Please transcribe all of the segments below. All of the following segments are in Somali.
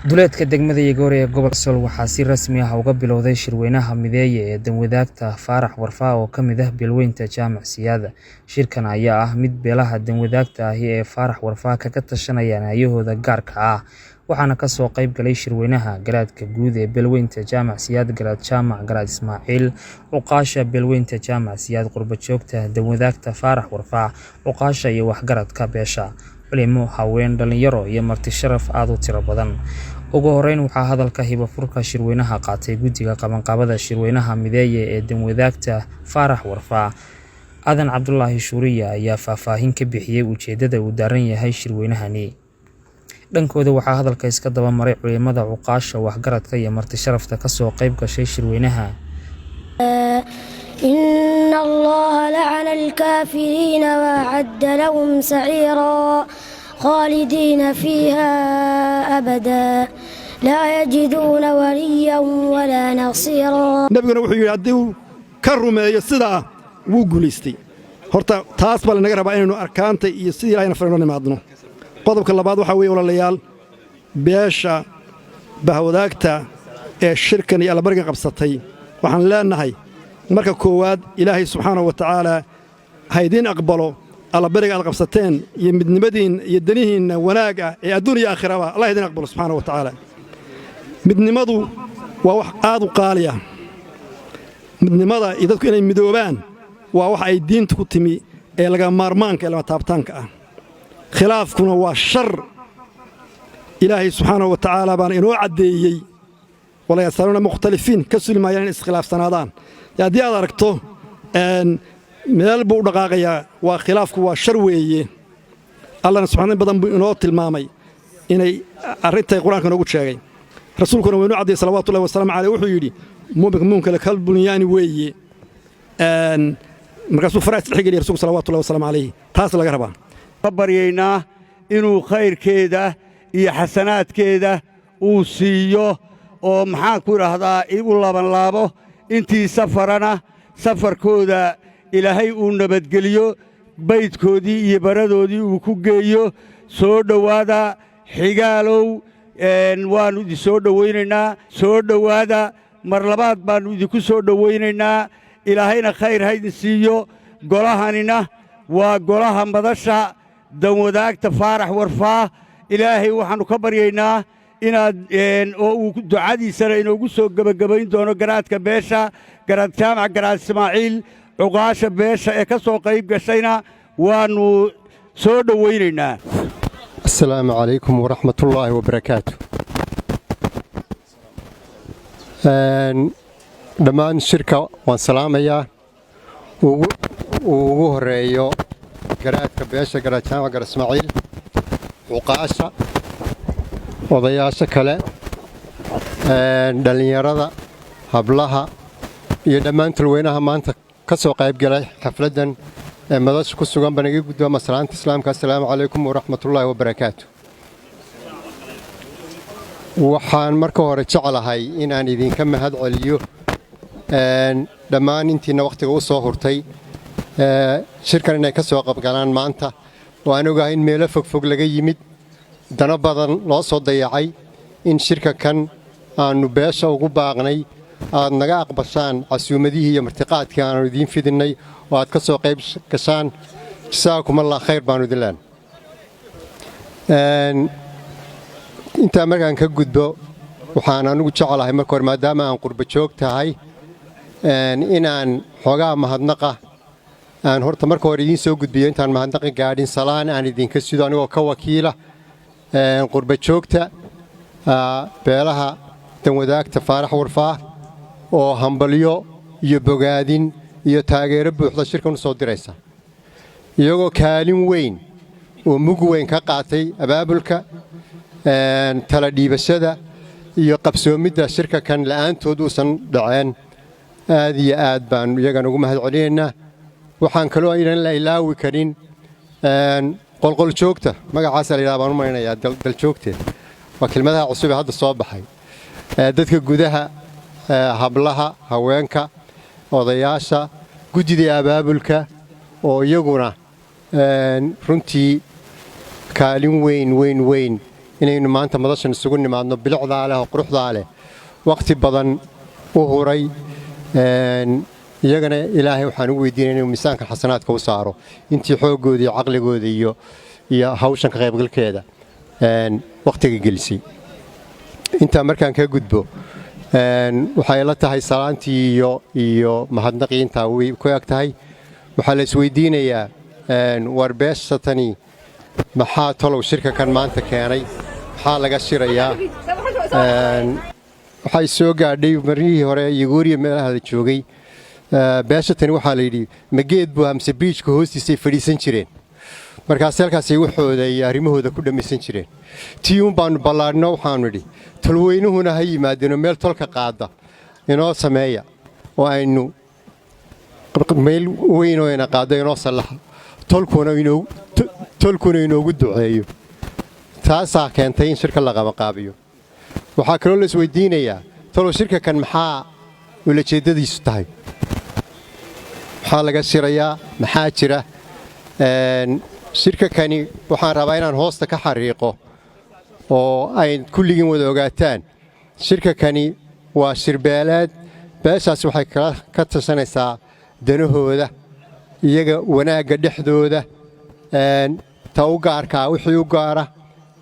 Duleedka degmada Yagoori ee gobolka Sool waxaa si rasmi ah uga bilowday shirweynaha mideeya ee danwadaagta Faarax Warfaa oo ka mid ah beelweynta Jaamac Siyaada. Shirkan ayaa ah mid beelaha danwadaagta ahi ee Faarax Warfaa kaga tashanayaan aayahooda gaarka ah, waxaana ka soo qayb galay shirweynaha garaadka guud ee beelweynta Jaamac Siyaad Garaad Jaamac Garaad Ismaaciil, cuqaasha beelweynta Jaamac Siyaad, qurbo joogta danwadaagta Faarax Warfaa, cuqaasha iyo waxgaradka beesha, culimo, haween, dhalinyaro iyo marti sharaf aad u tiro badan. Ugu horeyn waxaa hadalka hibo-furka shirweynaha qaatay guddiga qabanqaabada shirweynaha mideeya ee danwadaagta Faarax Warfaa. Aadan Cabdulaahi Shuuriye ayaa faahfaahin ka bixiyay ujeedada uu daaran yahay shirweynahani. Dhankooda waxaa hadalka iska daba maray culimada, cuqaasha, waxgaradka iyo marti sharafta ka soo qayb gashay shirweynaha. إن الله لعن الكافرين وأعد لهم سعيرا خالدين فيها أبدا لا يجدون وليا ولا نصيرا. Nebiguna wuxuu yidhi, haddii uu ka rumeeyo sidaa, wuu guulaystay. Horta taas baa lanaga rabaa, inaynu arkaanta iyo sidii Ilahayna farayno nimaadno. Qodobka labaad waxaa weeye, walaalayaal, beesha bahwadaagta ee shirkan iyo allabarigan qabsatay, waxaan leennahay marka koowaad, Ilaahay subxaanahu wa tacaalaa ha idiin aqbalo allabariga aad qabsateen iyo midnimadiinna iyo danihiinna wanaag ah ee adduun iyo aakhiraba. Allah idiin aqbalo subxaanahu wa tacaala. Midnimadu waa wax aad u qaaliya. Midnimada iyo dadku inay midoobaan waa wax ay diinta ku timi ee laga maarmaanka ee lama taabtaanka ah. Khilaafkuna waa shar. Ilaahay subxaanahu wa tacaala baana inoo caddeeyey: ولا يزالون مختلفين, ka suli maayaan inay iskhilaafsanaadaan. Haddii aad aragto meel buu u dhaqaaqayaa, waa khilaafku, waa shar weeye. Allahna subxana in badan buu inoo tilmaamay inay arrintay Qur-aanka noogu sheegay. Rasuulkuna waa inoo caddayey salawatullahi wasalaamu caleyh. Wuxuu yidhi, muuminka muuminkale كالبنيان weeye. Markaasuu faraha isdhex geliyay rasuulku salawatullahi wasalaamu calayh. Taas laga rabaa. Ka baryaynaa inuu khayrkeeda iyo xasanaadkeeda uu siiyo, oo maxaan ku idhaahdaa, igu labanlaabo. Intii safarana safarkooda Ilaahay uu nabadgeliyo, baydkoodii iyo baradoodii uu ku geeyo. Soo dhowaada, xigaalow, waannu idin soo dhowaynaynaa. Soo dhowaada, mar labaad baannu idinku soo dhowaynaynaa. Ilaahayna khayr haydin siiyo. Golahanina waa golaha madasha danwadaagta Faarax Warfaa. Ilaahay waxaannu ka baryaynaa inaad oo uu ducadiisana inoogu soo gebagabayn doono garaadka beesha, Garaad Jaamac Garaad Ismaaciil. Cuqaasha beesha ee ka soo qayb gashayna waannu soo dhowaynaynaa. Asalaamu calaykum waraxmatullaahi wabarakaatu. Dhammaan shirka waan salaamayaa, uu ugu horeeyo garaadka beesha, Garaad Jaamac Garaad Ismaaciil, cuqaasha, odayaasha kale, dhallinyarada, hablaha iyo dhammaan talweynaha maanta ka soo qaybgalay xafladdan ee madasha ku sugan. Baan iga gudbaa masalaanta islaamka: assalaamu calaykum waraxmatullaahi wabarakaatu. Waxaan marka hore jeclahay inaan idinka mahad celiyo dhammaan intiinna wakhtiga u soo hurtay shirkan inay ka soo qabgalaan maanta. Waan ogahay in meelo fogfog laga yimid, dano badan loo soo dayacay in shirka kan aannu beesha ugu baaqnay aad naga aqbashaan casuumadihii iyo martiqaadkii aanu idiin fidinnay oo aad ka soo qayb gashaan. Jasaakumallah khayr baannu idin leen. Intaa markaan ka gudbo, waxaan anugu jeclahay marka hore, maadaama aan qurba joog tahay, inaan xoogaa mahadnaqa aan horta marka hore idiin soo gudbiyo. Intaan mahadnaqa gaadhin, salaan aan idinka sido anigoo ka wakiila qurba joogta beelaha danwadaagta Faarax Warfaa, oo hambalyo iyo bogaadin iyo taageero buuxda shirkan u soo diraysa, iyagoo kaalin weyn oo mug weyn ka qaatay abaabulka, tala dhiibashada iyo qabsoomidda shirka kan. La'aantood uusan dhaceen. Aad iyo aad baannu iyagan ugu mahad celinaynaa. Waxaan kaloo aynan la ilaawi karin qolqoljoogta, magacaasa la yidhaha baan u malaynayaa, daljoogteed, waa kelmadaha cusub ee hadda soo baxay. Dadka gudaha, hablaha, haweenka, odayaasha, guddida abaabulka oo iyaguna runtii kaalin weyn weyn weyn. Inaynu maanta madashan isugu nimaadno, bilicdaa leh oo quruxdaa leh, wakhti badan u huray, iyagana Ilaahay waxaan ugu weydiinaya inuu miisaanka xasanaadka u saaro intii xooggooda iyo caqligooda iyo hawshan ka qaybgalkeeda wakhtiga gelisay. Intaa markaan ka gudbo, waxay la tahay salaantii iyo mahadnaqii intaa way ku eg tahay. Waxaa la isweydiinayaa, war beesha tani maxaa tolow shirka kan maanta keenay? Maxaa laga shirayaa? Waxay soo gaadhay marihii hore Yagooriya meelaha la joogay, beesha tani waxaa la yidhi ma geed buu hamse bridge-ka hoostiisay fadhiisan jireen, markaas halkaasay waxooda iyo arrimahooda ku dhammaysan jireen. Tii uun baannu ballaadhno, waxaannu idhi tolweynuhuna ha yimaadeenoo meel tolka qaadda inoo sameeya oo aynu meel weynoo ina qaaddo inoo sallaxa, tolkuna inoogu duceeyo. Taasaa keentay in shirka la qabanqaabiyo. Waxaa kaloo la isweydiinayaa, tolow shirka kan maxaa ulajeeddadiisu tahay? Maxaa laga shirayaa? Maxaa jira? Shirka kani waxaan rabaa inaan hoosta ka xariiqo oo ay kulligiin wada ogaataan, shirka kani waa shirbeeleed. Beeshaas waxay ka tashanaysaa danahooda iyaga, wanaagga dhexdooda, ta u gaarkaa, wixii u gaara,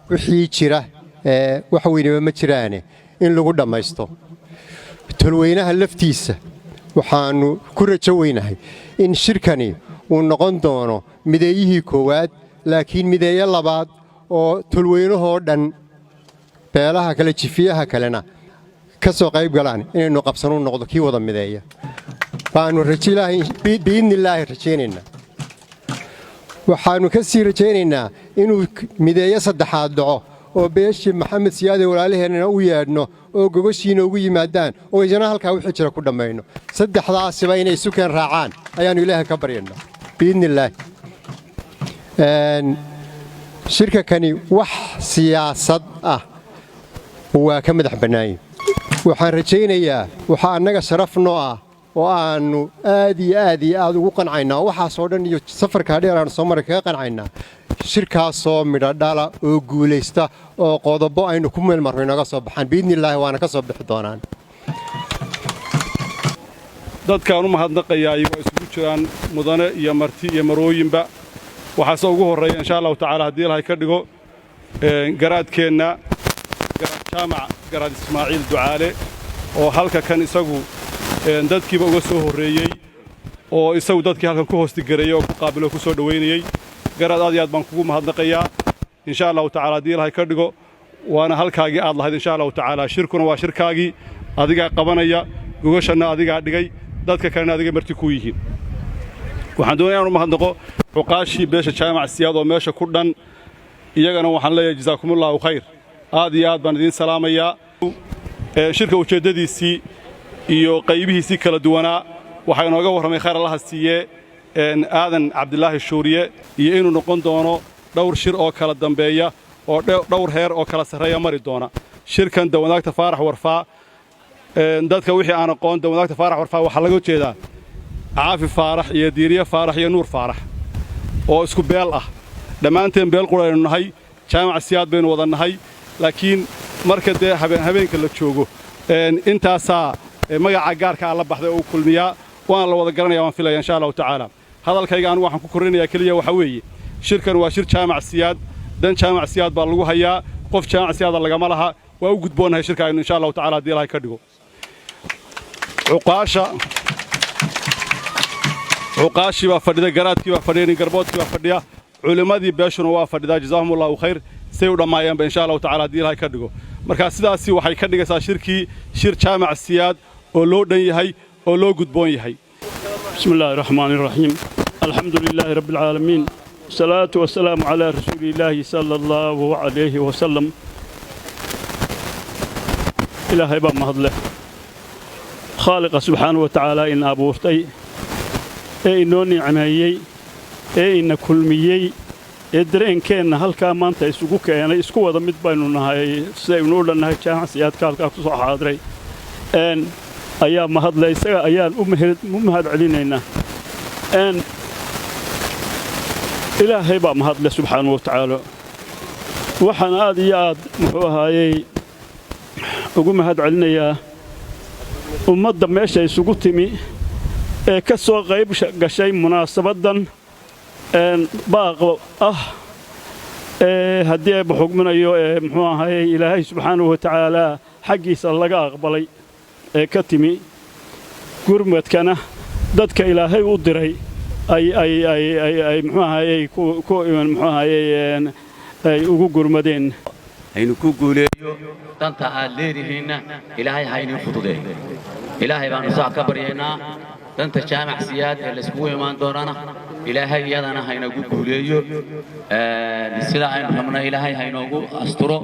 wixii jira, wax weynaba ma jiraane, in lagu dhammaysto. Tolweynaha laftiisa waxaannu ku rajo weynahay in shirkani uu noqon doono mideeyihii koowaad, laakiin mideeyo labaad oo tolweynahoo dhan, beelaha kale, jifiyaha kalena ka soo qayb galaan, inaynu qabsanuu noqdo kii wada mideeya baannu biidnillaahi rajaynaynaa. Waxaannu ka sii rajaynaynaa inuu mideeyo saddexaad dhaco oo beeshii Maxamed Siyaade walaalaheennana u yeedhno oo gogoshiina ugu yimaadaan oo isna halkaa wixii jira ku dhammayno. Saddexdaasiba inay isu keen raacaan ayaannu Ilaahay ka baryaynaa biidnillaahi. Shirka kani wax siyaasad ah waa ka madax bannaanye. Waxaan rajaynayaa, waxaa annaga sharaf noo ah oo aannu aad iyo aad iyo aad ugu qancaynaa waxaasoo dhan iyo safarkaa dheer aanu soo maray kaga qancaynaa, shirkaasoo midho dhala oo guulaysta oo qodobo aynu ku meel marno inooga soo baxaan biidnillaahi, waana ka soo bixi doonaan. Dadkaan u mahadnaqayaa waa isugu jiraan mudane iyo marti iyo marooyinba. Waxaase ugu horreeya, insha Allahu tacaala, haddii Ilahay ka dhigo, garaadkeenna Garaad Jaamac Garaad Ismaaciil Ducaale oo halka kan isagu dadkiiba uga soo horreeyey oo isagu dadkii halkan ku hoostigareeyey oo ku qaabilo ku soo dhowaynayey. Garaad, aad iyo aad baan kugu mahadnaqayaa. Insha Allahu tacala, haddii Ilahay ka dhigo, waana halkaagii aad lahayd, insha Allahu tacaala. Shirkuna waa shirkaagii, adigaa qabanaya, gogashanna adigaa dhigay, dadka kalena adiga marti kuu yihiin. Waxaan doonaya inaan u mahadnaqo cuqaashii beesha Jaamac Siyaad oo meesha ku dhan. Iyagana waxaan leeyahay jazaakumullaahu khayr, aad iyo aad baan idiin salaamayaa. Shirka ujeeddadiisii iyo qaybihiisii kala duwanaa waxaa inooga warramay, khayr Allaha siiyee, Aadan Cabdilaahi Shuuriye, iyo inuu noqon doono dhowr shir oo kala dambeeya oo dhowr heer oo kala sarreeya mari doona shirkan Dawadaagta Faarax Warfaa. Dadka wixii aan aqoon, Dawadaagta Faarax Warfaa waxaa laga jeedaa Caafi Faarax iyo Diiriye Faarax iyo Nuur Faarax oo isku beel ah. Dhammaanteen beel quraynu nahay, Jaamac Siyaad baynu wada nahay, laakiin marka dee habeen habeenka la joogo intaasaa magaca gaarka ah la baxday oo uu kulmiyaa, waana la wada garanaya waan filaya, insha Allahu tacaala. Hadalkayga anigu waxaan ku korrinayaa keliya waxaa weeye, shirkan waa shir Jaamac Siyaad, dan Jaamac Siyaad baa lagu hayaa, qof Jaamac Siyaada lagama laha. Waa u gudboonnahay shirka aynu, insha Allahu tacala, haddii Ilahay ka dhigo. Cuqaasha, cuqaashii baa fadhida, garaadkii baa fadhiya, ningarboodkii baa fadhiya, culimmadii beeshuna waa fadhidaa. Jazaahum Allahu khayr, say u dhammaayeenba, insha Allahu tacala, haddii Ilahay ka dhigo. Marka sidaasi waxay ka dhigaysaa shirkii shir Jaamac Siyaad oo loo dhan yahay oo loo gudboon yahay. بسم الله الرحمن الرحيم، الحمد لله رب العالمين، والصلاة والسلام على رسول الله صلى الله عليه وسلم. إلهي baa mahadleh, khaaliqa subxaanahu wa tacaala ina abuurtay ee inoo nicmeeyey ee ina kulmiyey ee dareenkeenna halkaa maanta isugu keenay. Isku wada mid baynu nahay sidaynu u dhannahay Jaamac Siyaadka halkaa ku soo xaadiray ayaa mahadle. Isaga ayaan u mahad celinaynaa. Ilaahay baa mahadle subxaanahu wa tacaala. Waxaan aad iyo aad, muxuu ahaayey, ugu mahad celinayaa ummadda meesha isugu timi ee ka soo qayb gashay munaasabaddan baaqa ah ee haddii Eebba xugminayo ee, muxuu ahaayey, Ilaahay subxaanahu wa tacaalaa xaggiisa laga aqbalay ee ka timi gurmadkana dadka Ilaahay u diray ay muxuu ahaayey ku muxuu ahaayey ay ugu gurmadeen. Haynu ku guuleeyo danta aad leedihiinna, Ilaahay ha idin fududeeyo. Ilaahay baannu saa ka baryaynaa. Danta Jaamac Siyaad ee layskugu imaan doonana Ilaahay iyadana haynagu guuleeyo. Sida aynu rabno Ilaahay haynoogu asturo.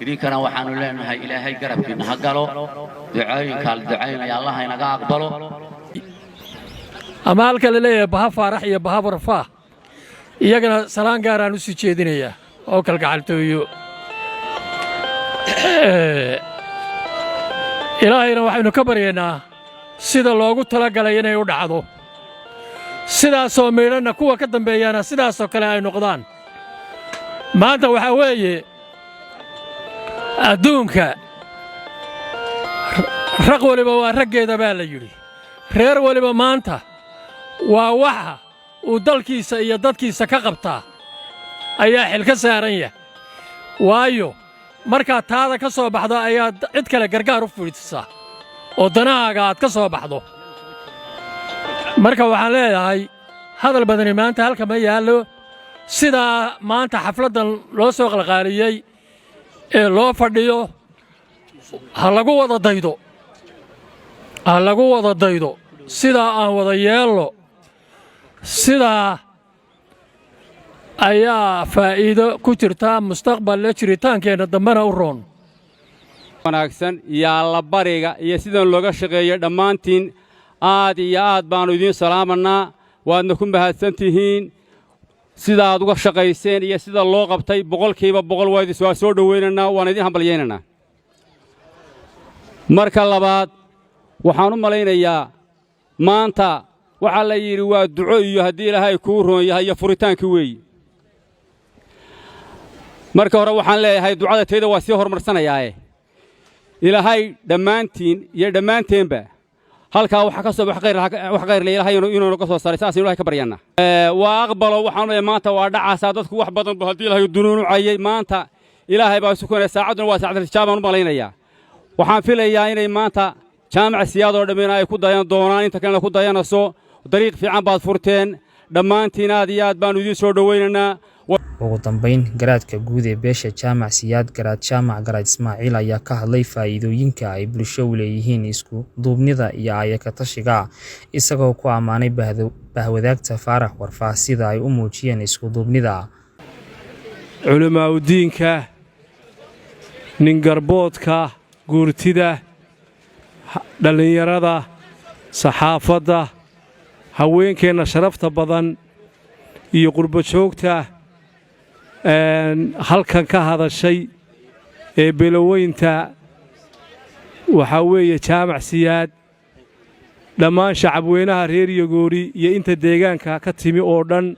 Idinkana waxaannu leenahay Ilaahay garabkiinna ha galo. Ducooyinkaa la ducaynaya Allah haynaga aqbalo. Ama halka la leeyahay Baha Faarax iyo Baha Warfaa, iyagana salaan gaaraan u sii jeedinayaa oo kalgacaltooyo. Ilaahayna waxaynu ka baryaynaa sida loogu tala galay inay u dhacdo, sidaasoo midhanna kuwa ka dambeeyana sidaasoo kale ay noqdaan. Maanta waxaa weeye adduunka raq weliba waa raggeeda baa la yidhi. Reer weliba maanta waa waxa uu dalkiisa iyo dadkiisa ka qabtaa ayaa xil ka saaran yahay, waayo markaad taada ka soo baxdo ayaad cid kale gargaar u fiidsisaa oo danahaaga aad ka soo baxdo. Marka waxaan leeyahay, hadal badani maanta halka ma yaallo. Sidaa maanta xafladdan loo soo qalqaaliyey ee loo fadhiyo ha lagu wada daydo, ha lagu wada daydo. Sidaa aan wada yeello, sidaa ayaa faa'iido ku jirta mustaqballe jiritaankeenna dambena u roon. Wanaagsan iyo allabariga iyo sidan looga shaqeeyo, dhammaantiin aad iyo aad baannu idiin salaamannaa. Waadna ku mahadsan tihiin sidaaad uga shaqayseen iyo sida loo qabtay. 100% waa soo dhowaynaynaa, waan idiin hambalyaynaynaa. Marka labaad, waxaan u malaynayaa maanta waxaa la yidhi waa duco iyo haddii Ilaahay kuu roon yahay iyo furitaankii weeyi. Marka hore waxaan leeyahay, ducada tayda waa sii horumarsanayaae, Ilaahay dhammaantiin iyo dhammaanteenba halkaa waxa ka soo wax khayrle Ilaahay inuu naga soo saaray, saasaynu Ilahay ka baryannaa. Waa aqbalo. Waxaan leeyahay maanta waa dhacaasaa. Dadku wax badan bu haddii Ilaahay dunuunucayey, maanta Ilaahay baa isu keenay. Saacadduna waa saacadal u malaynayaa. Waxaan filayaa inay maanta Jaamaca Siyaad oo dhammina ay ku dayan doonaan, inta kalena ku dayanayso. Dariiq fiican baad furteen dhammaantiin. Aad iyo aad baannu idiin soo dhowaynaynaa. Ugu dambeyn, Garaadka Guud ee beesha Jaamac Siyaad, Garaad Jaamac Garaad Ismaaciil, ayaa ka hadlay faa'iidooyinka ay bulsho u leeyihiin isku duubnida iyo aayo ka tashiga, isagoo ku ammaanay bahwadaagta Faarax Warfaa sida ay u muujiyeen isku duubnida. Culimmaa'udiinka, ningarboodka, guurtida, dhallinyarada, saxaafadda, haweenkeenna sharafta badan iyo qurbajoogta halkan ka hadashay ee beelaweynta waxaa weeye Jaamac Siyaad, dhammaan shacabweynaha reer Yagoori iyo inta deegaanka ka timi oo dhan,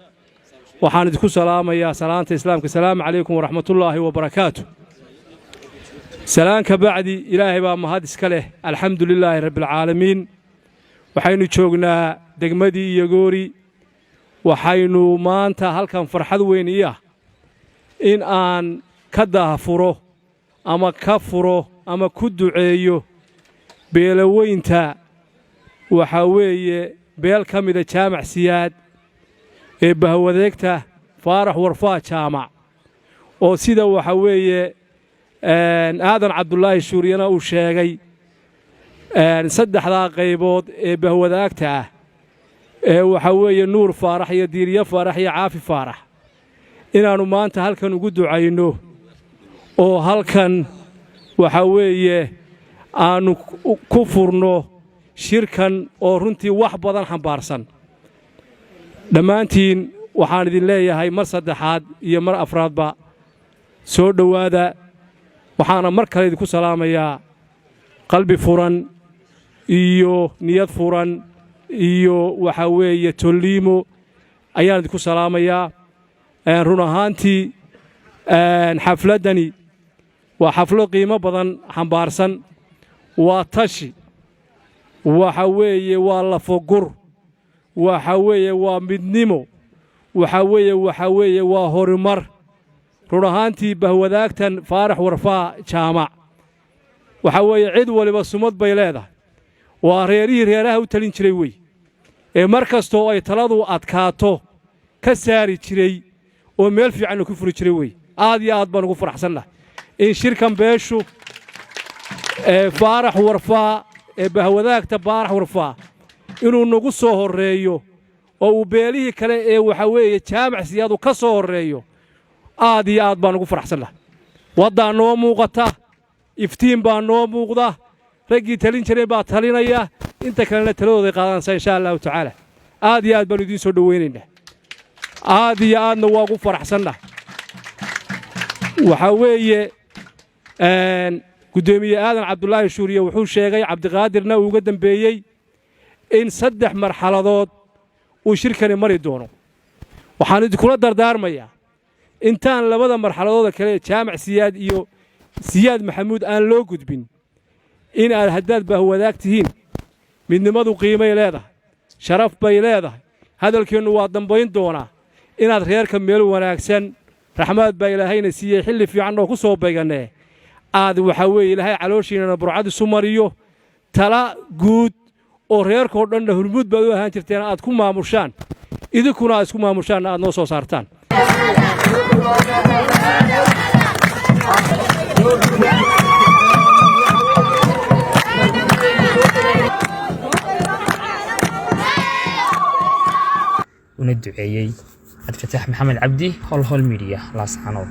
waxaan idinku salaamayaa salaanta Islaamka: asalaamu calaykum waraxmatullaahi wabarakaatu. Salaan ka bacdi, Ilaahay baa mahad iska leh, alxamdu lilaahi rabbialcaalamiin. Waxaynu joognaa degmadii Yagoori. Waxaynu maanta halkan farxad weyn ii ah in aan ka daahfuro ama ka furo ama ku duceeyo beelaweynta, waxaa weeye beel ka mida Jaamac Siyaad ee bahwadeegta Faarax Warfaa Jaamac, oo sida waxaa weeye Aadan Cabdulaahi Shuuriyana uu sheegay, saddexdaa qaybood ee bahwadaagta ah ee waxaa weeye Nuur Faarax iyo Diiriye Faarax iyo Caafi Faarax, inaannu maanta halkan ugu ducayno oo halkan waxaa weeye aannu ku furno shirkan oo runtii wax badan xambaarsan. Dhammaantiin waxaan idin leeyahay mar saddexaad iyo mar afraadba soo dhowaada. Waxaana mar kale idinku salaamayaa qalbi furan iyo niyad furan iyo waxaa weeye tolliimo ayaan idinku salaamayaa. Run ahaantii Xafladdani waa xaflo qiimo badan xambaarsan, waa tashi, waxa weeye waa lafogur, waxa weeye waa midnimo, waxa weeye waa horumar. Run ahaantii, bahwadaagtan Faarax Warfaa Jaamac waxa weeye cid waliba sumad bay leedahay. Waa reerihii reeraha u talin jiray wey, ee mar kastoo ay taladu adkaato ka saari jiray oo meel fiicanna ku furi jiray wey. Aad iyo aad baan ugu faraxsannahay in shirkan beeshu ee Faarax Warfaa, ee bahwadaagta Faarax Warfaa, inuu nagu soo horreeyo oo uu beelihii kale ee waxa weeye Jaamac Siyaadu ka soo horreeyo. Aad iyo aad baan ugu faraxsannahay. Waddaa noo muuqata, iftiin baa noo muuqda. Raggii talin jiray baa talinaya, inta kalena taladooday qaadanaysaa, insha Allahu tacaala. Aad iyo aad baanu idiin soo dhowaynaynaa, aad iyo aadna waa ugu faraxsannahay. Waxaa weeye, guddoomiye Aadan Cabdulaahi Shuuriye wuxuu sheegay, Cabdiqaadirna uu uga dembeeyey, in 3 marxaladood uu shirkani mari doono. Waxaan idinkula dardaarmayaa, intaan labada marxaladooda kale ee Jaamac Siyaad iyo Siyaad Maxamuud aan loo gudbin, in aad haddaad bahwadaag tihiin, midnimadu qiimay leedahay, sharaf bay leedahay, hadalkeennu waa dambayn doonaa, inaad reerka meel wanaagsan, raxmaad baa Ilaahayna siiyey, xilli fiican oo ku soo baygannee, aad waxaa weeye Ilaahay calooshiinana burcad isu mariyo, tala guud oo reerkoo dhanna hurmuud baad u ahaan jirteen aad ku maamushaan, idinkuna aad isku maamushaanna aad noo soo saartaan. Una duceeyey. Cabdifataax Maxamed Cabdi, Holhol Media, Laascaanood.